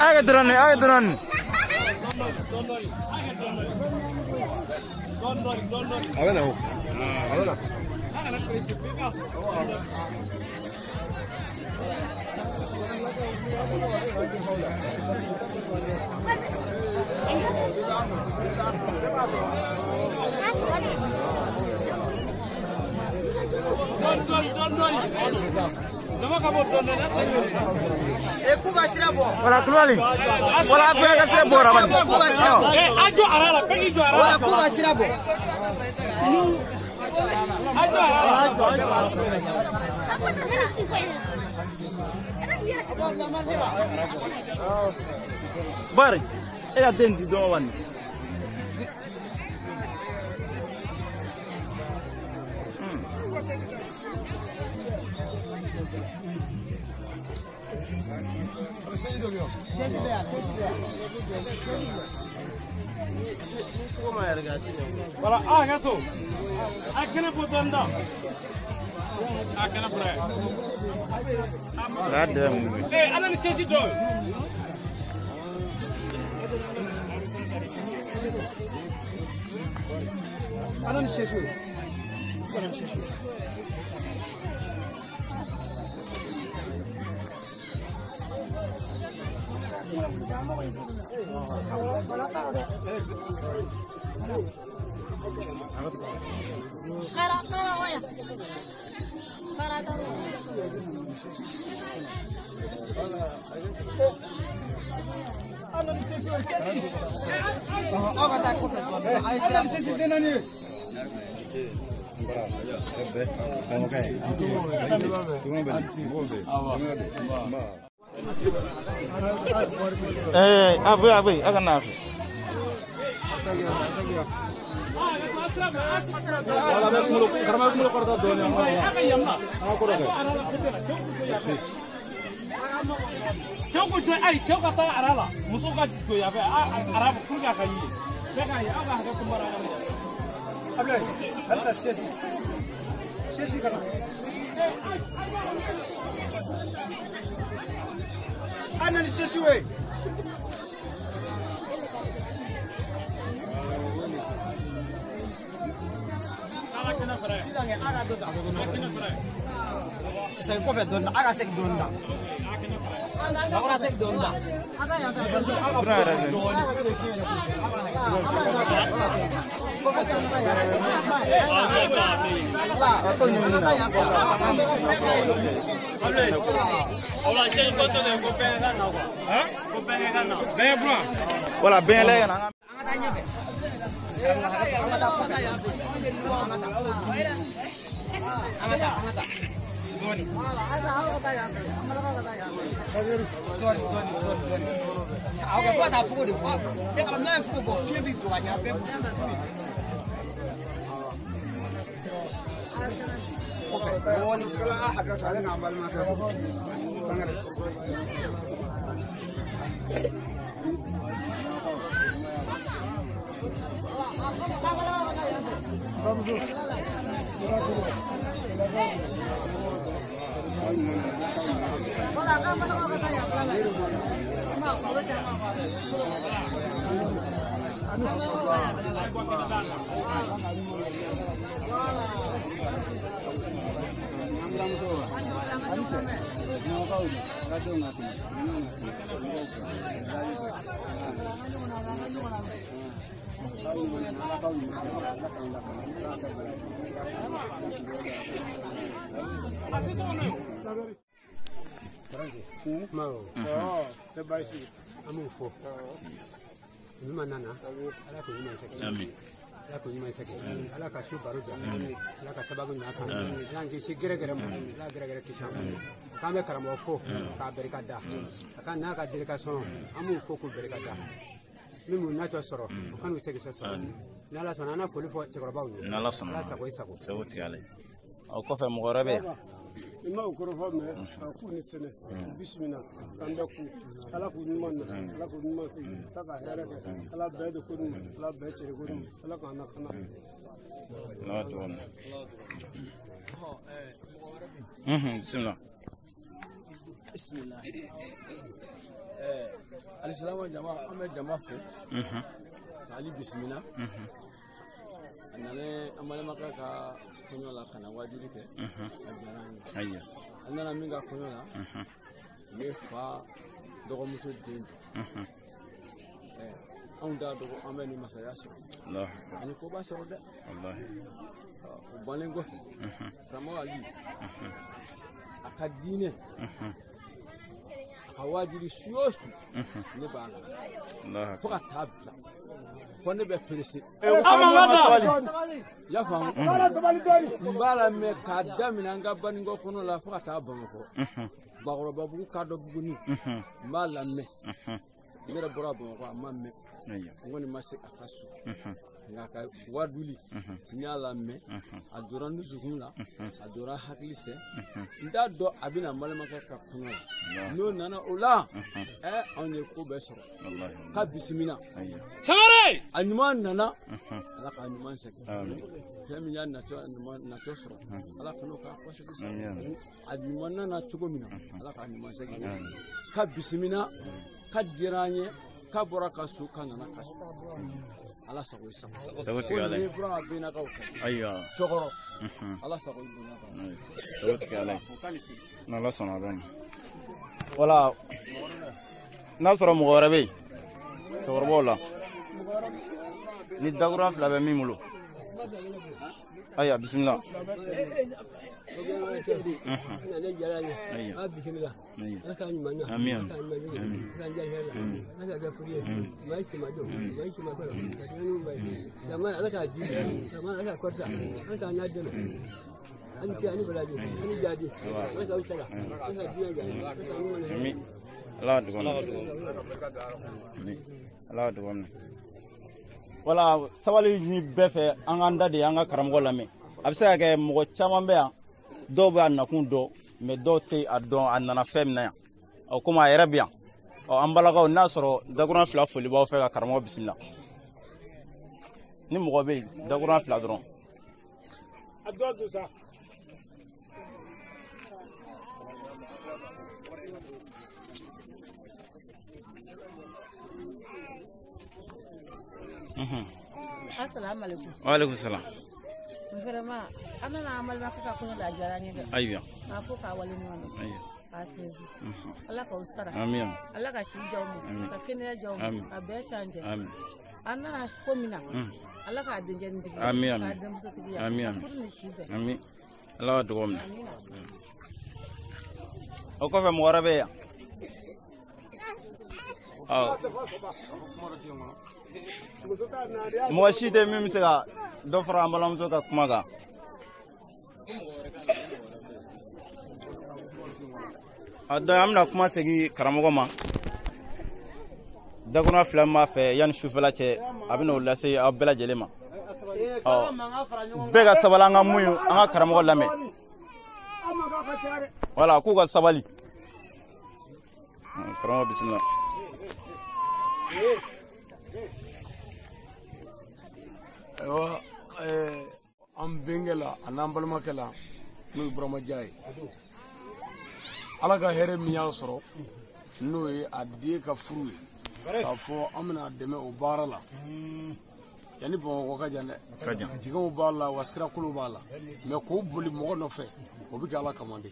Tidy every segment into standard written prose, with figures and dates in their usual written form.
Aga dɔrɔn aga dɔrɔn. A bɛ na o. A bɛ na. Wala Kulubali. Wala bɛɛ ka sira bɔra bani. A jɔ ara la, bɛɛ k'i jɔ ara la. Wala k'u ka sira bɔ. A jɔ ara la. Bari, e ka den di dɔ ma bani. Wala a hakɛ to. A kɛnɛ bɔ dɔɔnin da. A kɛnɛ bɔra yen. Ee, ala ni sɛsi dɔ ye. Ala ni sɛsi. Ala ni sɛsi. Abe abe aga na afe. Cɛw ko jɔ ayi cɛw ka taa ara la musow ka don yan fɛ ara pour que a ka ye bɛɛ k'a ye aw ka hakɛ kun bɔra ala la. Ablaye, halisa sɛsi. Sɛsi ka na. An na ni sɛsi ye. Sisan kɛ a ka dɔ ta. Segin kɔfɛ dɔɔnin a ka segin dɔɔnin da. A ka segin dɔɔnin da. A ka yan fɛ dɔɔnin. A ka dɔɔnin. Wala bɛn la yan. Ala ka su baro ja ala ka sababu ɲuman kan ala k'i si gɛrɛgɛrɛ ma ala gɛrɛgɛrɛ kisi an ma k'an bɛ karamɔgɔ fo k'a barika da a ka n'a ka délégation an b'u fo k'u barika da min b'u natɔ sɔrɔ u kan'u segin sɔrɔ n'ala sɔnna an na foli fɔ cɛkɔrɔbaw ye n'ala sɔnna ala sago i sago sago tigɛ ale o kɔfɛ mɔgɔ wɛrɛ bɛ yan I ma o kɔrɔfɔ mɛn a k'u ni sɛnɛ bisimila k'an bɛ ku ala k'u ɲuman na ala k'u ɲuman sigi ala ka hɛrɛ kɛ ala bɛɛ de ko ɲuman ala bɛɛ cɛ ko ɲuman ala k'an lakana. N'a tɔgɔ min. Bisimila. Bismillah. Alisilama jama an bɛ jama fo. K'ale bisimila. A nana an balimakɛ ka kɔɲɔ la ka na waajuli kɛ. A diyara an ye. Ayiwa. An nana min ka kɔɲɔ la. Ne fa dɔgɔmuso den don. Anw t'a dɔn ko an bɛ nin masaya sɔrɔ. Ani koba sɔrɔ dɛ. O bannen kɔfɛ. Karamɔgɔ Ali. A ka diinɛ. A ka waajuli su o su. Ne b'a la. Fo ka taa bila. Fo ne bɛ perese. I y'a faamu? N b'a la mɛ k'a daminɛ an ka Banikɔ kɔnɔ la fo ka taa Bamakɔ. Bakɔrɔbabugu kadɔ Buguni. N b'a lamɛn. Ne yɛrɛ bɔra Bamakɔ a ma mɛn. N kɔni ma se a ka so. Nka a ka waduli n y'a lamɛn. A donna n dusukun la. A donna hakili sɛ. N t'a dɔn a bɛna n balimakɛ ka kɔɲɔ la. N'o nana o la, anw ye ko bɛɛ sɔrɔ. Ka bisimila. Sangare! A ɲuman nana, Ala k'a ɲuman segin. Fɛn min y'a natɔ sɔrɔ, Ala kan'o k'a kɔsegin sɔrɔ. A ɲuman nana cogo min na, Ala k'a ɲuman segin. Ka bisimila, ka diyara an ye, k'a bɔra ka so, k'a nana ka so. Ala sago i sago. Sago tigɛ Ala ye. Ko nin ye Burama Benakaw ta. Ayiwa. Sɔkɔrɔ. Ala sago i bonya kan. Sago tigɛ Ala ye. N'Ala sɔnna a bɛ na. Wala n'a sɔrɔ mɔgɔ wɛrɛ bɛ yen cɛkɔrɔbaw la ni dakura fila bɛ min bolo. Ayiwa bisimila. Ne diyara n ye. A bisimila. Ala k'a ɲuman na. Amin. Ala k'a ɲuman jigin. Ala k'an diya hɛrɛ la. Ala k'a kɛ furu ye. Maa si ma don. Maa si ma kɔrɔ. Ka tɛmɛ n'u ba ye. Jama Ala k'a ji. Jama Ala k'a kɔrɔta. Ala k'a n'a dɛmɛ. Ani ce ani baraji. Ani jaabi. Ala k'aw sara. Ala k'a diɲɛ diya. Ala k'a ɲuman na. Amin. Ala ka dugawu minɛ. Amin. Ala ka dugawu minɛ. Wala sabali ɲini bɛɛ fɛ an k'an da de an ka karamɔgɔ lamɛn. A bɛ se ka kɛ mɔgɔ caman bɛ yan dɔw bɛ a nakun dɔn mɛ dɔw tɛ a dɔn a nana fɛn min na yan. Ɔ komi a yɛrɛ bɛ yan. Ɔ an balakaw n'a sɔrɔ dakuran fila foli b'aw fɛ ka karamɔgɔ bisimila. Ni mɔgɔ bɛ yen dakuran fila dɔrɔn. A dɔ don sa. Assalamu alaikum. Wa alaikum salam. Vraiment, an nana an balimakɛ ka kɔɲɔ la a diyara n ye dɛ. Ayiwa. K'a fɔ k'a waleɲuman dɔn. Ayiwa. K'a sinsin. Ala k'aw sara. Amin. Ala ka si diya aw ma. Ka kɛnɛya diya aw ma. Ka bɛɛ ca an jɛ. Amin. An nana ko min na. Ala k'a dencɛnintigiya. Amin. K'a denmusotigiya. Amin. Ka furu ni si bɛn. Amin. Ala ka dugawu minɛ. O kɔfɛ mɔgɔ wɛrɛ bɛ yan. Awɔ. Mɔgɔ si tɛ min bɛ se ka dɔ fara an balimamuso ka kuma kan. A dɔn an bɛna kuma segin karamɔgɔ ma. Dakuna fila min b'a fɛ yanni sufɛla cɛ a bɛna o lase aw bɛɛ lajɛlen ma. Ɔ bɛɛ ka sabali an ka muɲu an ka karamɔgɔ lamɛn. Wala k'u ka sabali. Karamɔgɔ bisimila. Ayiwa an bɛnkɛ la a n'an balimakɛ la n'o ye Burama Diya ye. Ala ka hɛrɛ min y'an sɔrɔ n'o ye a den ka furu ye. K'a fɔ an bɛna dɛmɛ o baara la. Yanni Bamakɔ ka jan dɛ. Jigiw b'a la wa sirakolo b'a la. Mɛ k'o boli mɔgɔ nɔfɛ o bɛ kɛ Ala kama de.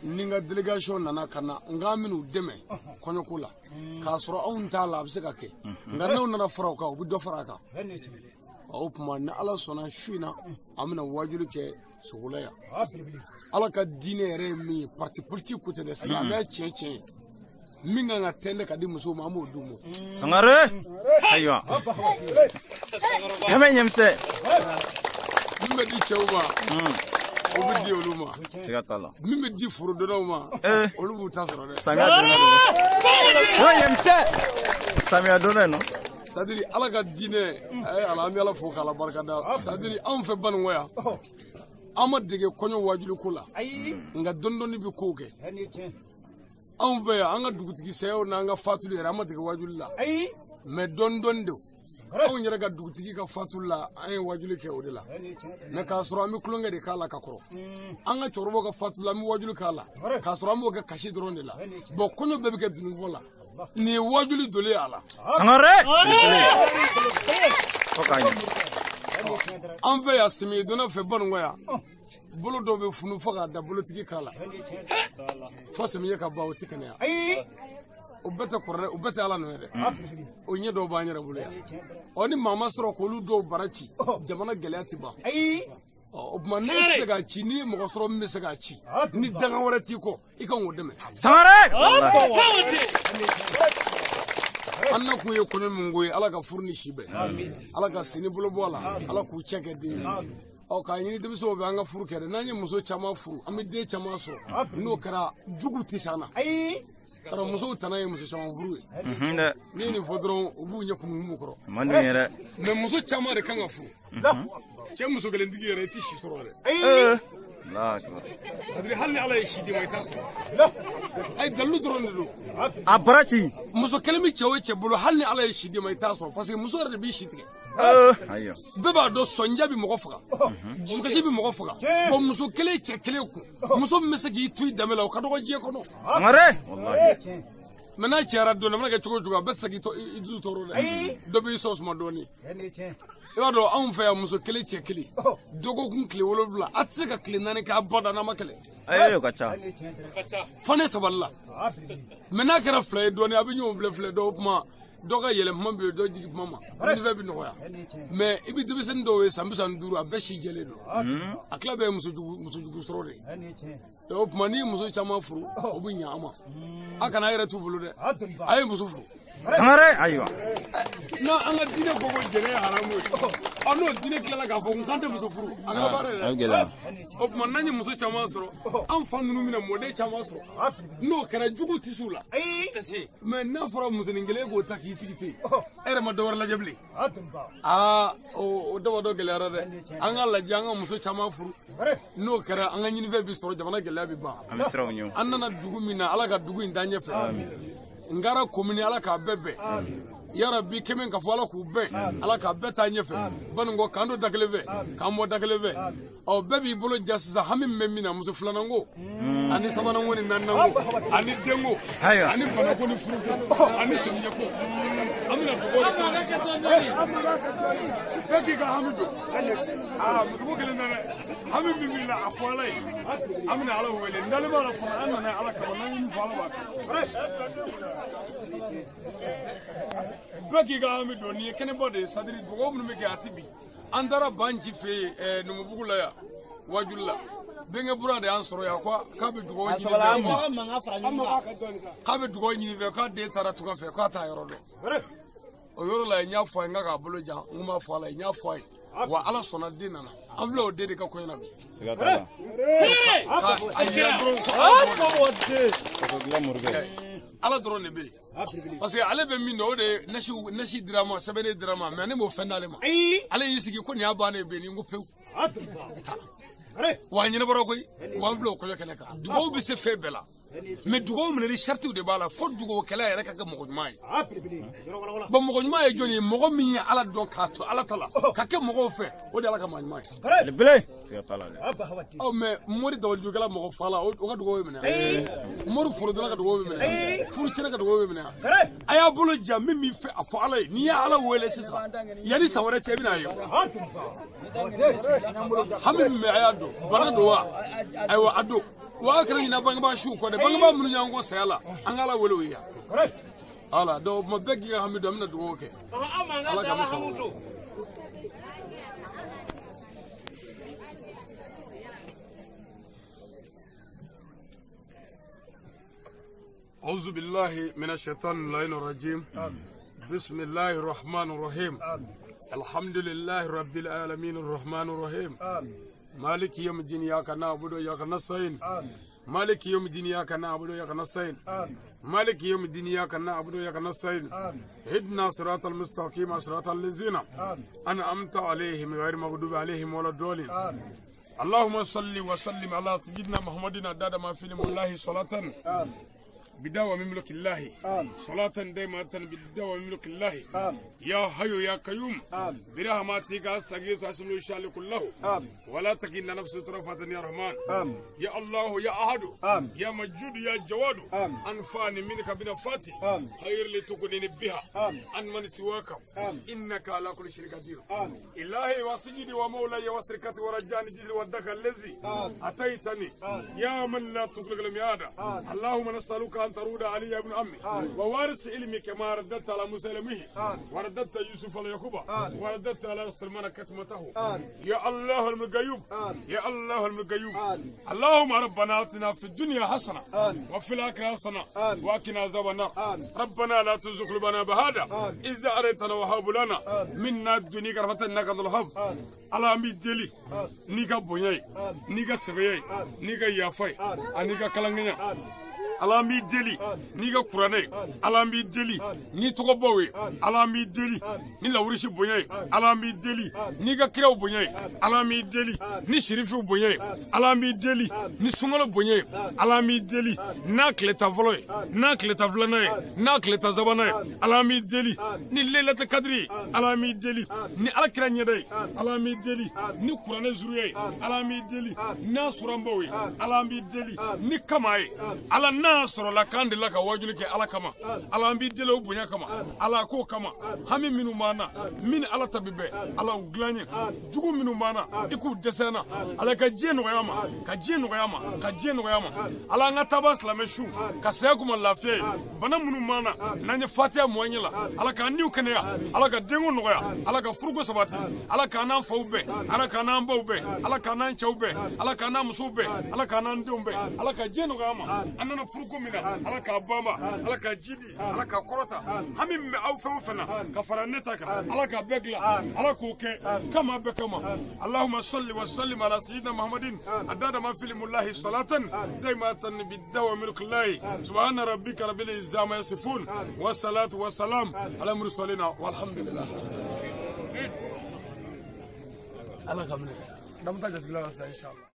Ni n ka délégation nana ka na n k'an bɛn'u dɛmɛ kɔɲɔko la. K'a sɔrɔ anw t'a la a bɛ se ka kɛ. Nka n'aw nana fara o kan u bɛ dɔ fara a kan. O tuma ni Ala sɔnna su in na an bɛna waajuli kɛ Sogola yan. Ala ka diinɛ yɛrɛ ye min ye parti politique ko tɛ dɛ silamɛya tiɲɛ tiɲɛ ye. Min kan ka tɛntɛn ka di musow ma an b'o d'u ma. Sangare. Ayiwa. Kɛmɛ ɲɛmisɛn. Min bɛ di cɛw ma. O bɛ di olu ma. Siga t'a la. Min bɛ di forodonnaw ma. Olu b'u ta sɔrɔ dɛ. Samiya donna don. Kɛmɛ ɲɛmisɛn. Samiya donna yen nɔ. C'est à dire Ala ka diinɛ Ala an bɛ Ala fo k'Ala barika da. C'est à dire anw fɛ Banikɔ yan. An ma dege kɔɲɔ waajuli ko la. Nka dɔɔni dɔɔni bɛ kow kɛ. Anw fɛ yan an ka dugutigi sayaw n'an ka fatuli yɛrɛ an ma dege waajuli la. Mɛ dɔɔni dɔɔni de. Anw yɛrɛ ka dugutigi ka fatuli la an ye wajuli kɛ o de la mɛ k'a sɔrɔ an bɛ tulonkɛ de k'a la ka kɔrɔ an ka cɛkɔrɔbaw ka fatuli la an bɛ wajuli k'a la k'a sɔrɔ an b'o kɛ kasi dɔrɔn de la bɔn kɔɲɔ bɛɛ bɛ kɛ dununfɔ la nin ye wajuli dolen ye a la. Sangare. An fɛ yan samiya donna fɛ Banikɔ yan bolo dɔw bɛ funu fo k'a da bolotigi k'a la fo samiya ka ban o tɛ kɛnɛya. O bɛɛ tɛ kɔrɔ dɛ, o bɛɛ tɛ ala nɔ ye dɛ. O ɲɛ dɔw b'an yɛrɛ bolo yan. Ɔ ni maa ma sɔrɔ k'olu dɔw bara ci, jamana gɛlɛya tɛ ban. Ɔ o tuma n'e tɛ se k'a ci, n'i ye mɔgɔ sɔrɔ min bɛ se k'a ci, ni dangan wɛrɛ t'i kɔ, i kan k'o dɛmɛ. Sangare. An na kun ye kɔɲɔ min ko ye, Ala ka furu ni si bɛn. Ala ka sen ni bolo bɔ a la, Ala k'u cɛ kɛ den ye. Ɔ k'a ɲini denmisɛnw fɛ an ka furu kɛ dɛ, n'an ye muso caman furu, an bɛ den caman sɔrɔ. N'o kɛra jugu tɛ s'an na. Karɔ musow tana ye muso caman furu ye. N'i ye nin fɔ dɔrɔn u b'u ɲɛ kumu kɔrɔ. Man d'u ye dɛ. Mɛ muso caman de kan ka furu. Cɛ muso kelentigi yɛrɛ i tɛ si sɔrɔ dɛ. C'est-à-dire hali ni Ala ye si d'i ma i t'a sɔrɔ. Ayi dalilu dɔrɔn de don. A bara ci. Muso kelen bɛ cɛ o cɛ bolo hali ni Ala ye si d'i ma i t'a sɔrɔ parce que muso yɛrɛ de b'i si tigɛ. Bɛɛ b'a dɔn sɔnja bɛ mɔgɔ faga, dusukasi bɛ mɔgɔ faga. Bon muso kelen cɛ kelen kun, muso min bɛ se k'i to i danbe la o ka dɔgɔ diɲɛ kɔnɔ. Sangare. Mɛ n'a cayara dɔɔnin a mana kɛ cogo o cogo a bɛɛ tɛ se k'i dusu tɔɔrɔ dɛ. Dɔ b'i sɔn suma dɔɔnin. I b'a dɔn anw fɛ yan muso kelen cɛ kelen dɔgɔkun tile 7 a tɛ se ka tile 4 kɛ a bada n'a ma kɛlɛ. Ayi o ka ca. Fo ne sabali la. Mɛ n'a kɛra fila ye dɔɔnin a bɛ ɲɔgɔn filɛ filɛ dɔw kuma dɔ ka yɛlɛ kuma bɛ yen dɔ jigin kuma ma ni fɛn bɛ nɔgɔya. Mɛ i bɛ denmisɛnnin dɔw ye san 35 a bɛɛ si jɛlen don. A tila bɛɛ ye musojugu sɔrɔ de ye. O tuma n'i ye muso caman furu o bɛ ɲɛ an ma. A kana a yɛrɛ t'u bolo dɛ. A ye muso furu. Sangare ayiwa. N'an an ka diinɛ ko ko jɛnɛ ye haramu ye. Ɔ n'o diinɛ tilala k'a fɔ k'an tɛ muso furu a kɛra baara ye dɛ. O tuma n'an ye muso caman sɔrɔ an fa ninnu bɛna mɔden caman sɔrɔ. N'o kɛra jugu tɛ s'u la. Mɛ n'a fɔra musonin kelen k'o ta k'i sigi ten e yɛrɛ ma dɔ wɛrɛ lajɛ bilen. Aa o daba dɔ gɛlɛyara dɛ. An ka lajɛ an ka muso caman furu. N'o kɛra an ka ɲinifɛn bɛ sɔrɔ jamana gɛlɛya bɛ ban. An bɛ siran o ɲɛ. An nana dugu min na Ala ka dugu in taa ɲɛfɛ. N kɛra komini Ala k'a bɛɛ bɛn. Yarabi kɛmɛ ka fɔ Ala k'u bɛn. Ala k'a bɛɛ taa ɲɛfɛ. Banikɔ k'an don da kelen fɛ, k'an bɔ da kelen fɛ. Ɔ bɛɛ b'i bolo ja sisan hami min bɛ min na muso filanan ko ani sabanan ko ni naaninan ko ani denko ani banako ni furuko ani samiyɛ ko an bɛna dugawu de kɛ. Bɛɛ k'i ka hami don. Aa muso ko kelen tɛ dɛ. Hami min b'i la a fɔ Ala ye. An bɛna Ala wele n dalen b'a la fana an nana Ala kama n'an ye min fɔ Ala b'a kɛ. Bɛɛ k'i ka hami don nin ye kɛnɛba de ye c'est-à-dire dugawu minnu bɛ kɛ a tɛ bin. An taara Banji fɛ yen Numubugu la yan wajuli la bɛnkɛ bura de y'an sɔrɔ yan k'a bɛ dugawu ɲini fɛ k'a bɛ dugawu ɲini fɛ k'a den taara tunga fɛ k'a t'a yɔrɔ dɔn. O yɔrɔ la n y'a fɔ a ye n k'a bolo jan n ko m'a fɔ a la n y'a fɔ a ye wa Ala sɔnna den nana an filɛ o den de ka kɔɲɔ na bi. Siga t'a la. A yira dɔrɔn Ala dɔrɔn de bɛ yen. Parce que ale bɛ min dɔn o de ye nasi dira ma sɛbɛnnen dira ma mɛ ne m'o fɛn d'ale ma. Ale y'i sigi ko nin y'a bannen bɛ nin ko pewu. Wa a ɲɛnabɔra koyi wa an filɛ o kɔɲɔ kɛnɛ kan. Dugawu bɛ se fɛn bɛɛ la. Mɛ dugawu minɛli saritiw de b'a la fo dugawukɛla yɛrɛ ka kɛ mɔgɔ ɲuman ye. Bɔn mɔgɔ ɲuman ye jɔn ye mɔgɔ min ye Ala dɔn k'a to Ala ta la ka kɛ mɔgɔw fɛ o de ye Ala ka maa ɲuman ye. Ɔ mɛ mori dabalijugukɛla mɔgɔ fa la o ka dugawu bɛ minɛ. Mori forodonna ka dugawu bɛ minɛ. Furucɛla ka dugawu bɛ minɛ. A y'a bolo ja min b'i fɛ a fɔ Ala ye n'i ye Ala wele sisan yanni san wɛrɛ cɛ i bɛna ye. Hami min bɛ a y'a don bana don wa ayiwa a don. Wa kɛra ɲina bangebaa siw kɔ dɛ bangebaa minnu y'an kɔ saya la an k'Ala wele o ye yan. Voilà donc o tuma bɛɛ k'i ka hami don an bɛna dugawu kɛ. Ala k'an sɔn. أعوذ بالله من الشيطان اللعين الرجيم. بسم الله الرحمن الرحيم. الحمد لله رب العالمين الرحمن الرحيم. مالك يوم الدين إياك نعبد وإياك نستعين. مالك يوم الدين إياك نعبد وإياك نستعين. مالك يوم الدين إياك نعبد وإياك نستعين. اهدنا صراط المستقيم صراط الذين أنعمت عليهم غير المغضوب عليهم ولا الضالين. اللهم صل وسلم على سيدنا محمد عدد ما في الله صلاة بدوام ملك الله صلاة دائمة بدوام ملك الله يا حي يا قيوم برحمتك استغيث واسمع شأن كله ولا تكلنا نفس طرفة يا رحمن يا الله يا أحد يا مجود يا جواد أنفعني منك بنفاتي خير لتكونني بها عن من سواك إنك على كل شيء قدير إلهي وسيدي ومولاي وسركتي ورجاني جل ودك الذي أتيتني يا من لا تخلق الميعاد اللهم نسألك أن ترود علي ابن عمي ووارث علمي كما رددت على موسى علمه ورددت يوسف على يعقوب ورددت على سليمان كتمته يا الله المغيوب يا الله المغيوب اللهم ربنا آتنا في الدنيا حسنة وفي الآخرة حسنة وقنا عذاب النار ربنا لا تزغ قلوبنا بعد إذ هديتنا وهب لنا من لدنك رحمة إنك أنت الوهاب Ala an b'i deli n'i ka bonya ye n'i ka sɛbɛya ye n'i ka yafa ye ani ka kalankɛɲa Ala an b'i deli n'i ka kuranɛ ye Ala an b'i deli n'i tɔgɔbaw ye Ala an b'i deli ni lawurisi bonya ye Ala an b'i deli n'i ka kiraw bonya ye Ala an b'i deli ni sirifiw bonya ye Ala an b'i deli ni sunkalo bonya ye Ala an b'i deli n'a tile tan fɔlɔ ye n'a tile tan filanan ye n'a tile tan sabanan ye Ala an b'i deli ni lelata kadiri ye Ala an b'i deli ni Ala kira ɲɛda ye Ala an b'i deli ni kuranɛ zuruya ye Ala an b'i deli n'a suranbaw ye Ala an b'i deli ni kama ye Ala n'a sɔrɔla k'an delila ka wajuli kɛ Ala kama Ala an b'i deli o bonya kama Ala k'o kama hami minnu b'an na min Ala ta bi bɛɛ Ala u dilan ye jugu minnu b'an na i k'u dɛsɛ na Ala ka diɲɛ nɔgɔya ma ka diɲɛ nɔgɔya ma ka diɲɛ nɔgɔya ma Ala an ka taaba silamɛ su ka saya kuma lafiya ye bana minnu b'an na n'an ye fatiya mɔ ɲɛ la Ala k'an niw kɛnɛya Ala ka denko nɔgɔya Ala ka furuko sabati Ala k'an n'an faw bɛn Ala k'an n'an baw bɛn Ala k'an n'an cɛw bɛn Ala k'an n'an musow bɛn Ala k'an n'an denw bɛn Ala ka diɲɛ nɔgɔya ma an nana furuko min na Ala k'a banba Ala k'a jidi Ala k'a kɔrɔta hami min bɛ aw fɛn o fɛn na ka fara ne ta kan Ala k'a bɛɛ dilan Ala k'o kɛ kama bɛɛ kama Allahumma salli wa sallim ala sayyidina Muhammadin adada ma fil mullahi salatan daimatan bidawa milkillahi subhana rabbika rabbil izzati amma yasifun wa salatu wa salam ala mursalina walhamdulillah Ala ka minɛ. Damu ta jatigila la sisan inshallah.